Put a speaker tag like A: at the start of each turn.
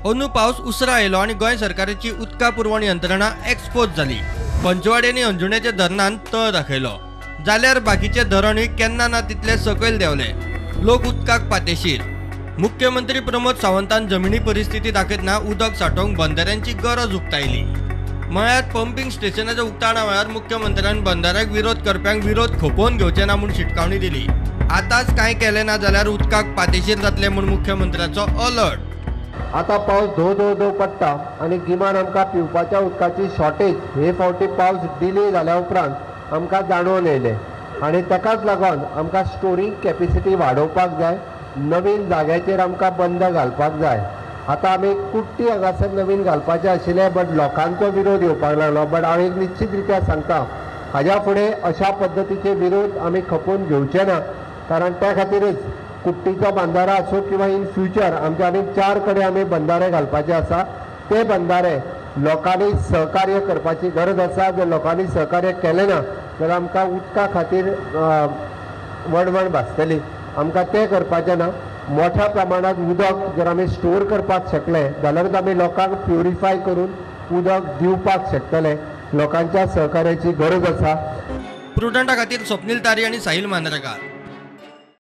A: अंदू पावस उसरा आयलो आनी गोंय सरकाराची उदका पुरवण यंत्रणा एक्सपोज जाली. पंचवाडी आनी अंजुण्याच्या धरणान तळ दाखयलो जाल्यार बाकीचे धरणूय केन्ना ना तितले सकयल देंवले. लोक उदकाक पातेशीर. मुख्यमंत्री प्रमोद सावंतान जमिनी परिस्थिती दाखयतना उदक सांठोवंक बंधाऱ्यांची गरज उक्तायली. म्हळ्यार पंपींग स्टेशनाच्या उक्ताणा वेळार मुख्यमंत्र्यान बंधाऱ्याक विरोध करप्यांक विरोध खपोवन घेवचे ना म्हूण शिटकावणी दिली. आतांच कांय केलें ना जाल्यार उदकाक पातेशीर जातले म्हूण मुख्यमंत्र्याचो अलर्ट.
B: आतां पावस धो धो धो पडटा आनी गिमान आमकां पिवपाच्या उदकाची शॉर्टेज हे फावटी पावस डिले जाल्या उपरांत आमकां जाणवून येयलें आनी ताकाच लागून आमकां स्टोरींग कॅपेसिटी वाडोवपाक जाय. नवीन जाग्याचेर आमकां बंद घालपाक जाय. आतां आमी कुट्टी हांगासर नवीन घालपाचें आशिल्लें, बट लोकांचो विरोध येवपाक लागलो. बट हांव एक निश्चित रित्या सांगता, हाज्या फुडें अशा पद्दतीचे विरोध आमी खपोवन घेवचे ना, कारण त्या खातीरच कुट्टीचो बंधारा आसूं किंवा इन फ्युचर आमचे आनीक 4 कडेन आमी बंधारे घालपाचे आसा. ते बंधारे लोकांनी सहकार्य करपाची गरज आसा. जर लोकांनी सहकार्य केलें ना जाल्यार आमकां उदका खातीर वणवण भासतली. आमकां तें करपाचें ना. मोठ्या प्रमाणांत उदक जर आमी स्टोर करपाक शकले जाल्यारूच आमी लोकांक प्युरिफाय करून उदक दिवपाक शकतले. लोकांच्या सहकार्याची गरज आसा.
A: प्रुडंटा खातीर स्वप्नील तारी आनी साहिल मांद्रेकार.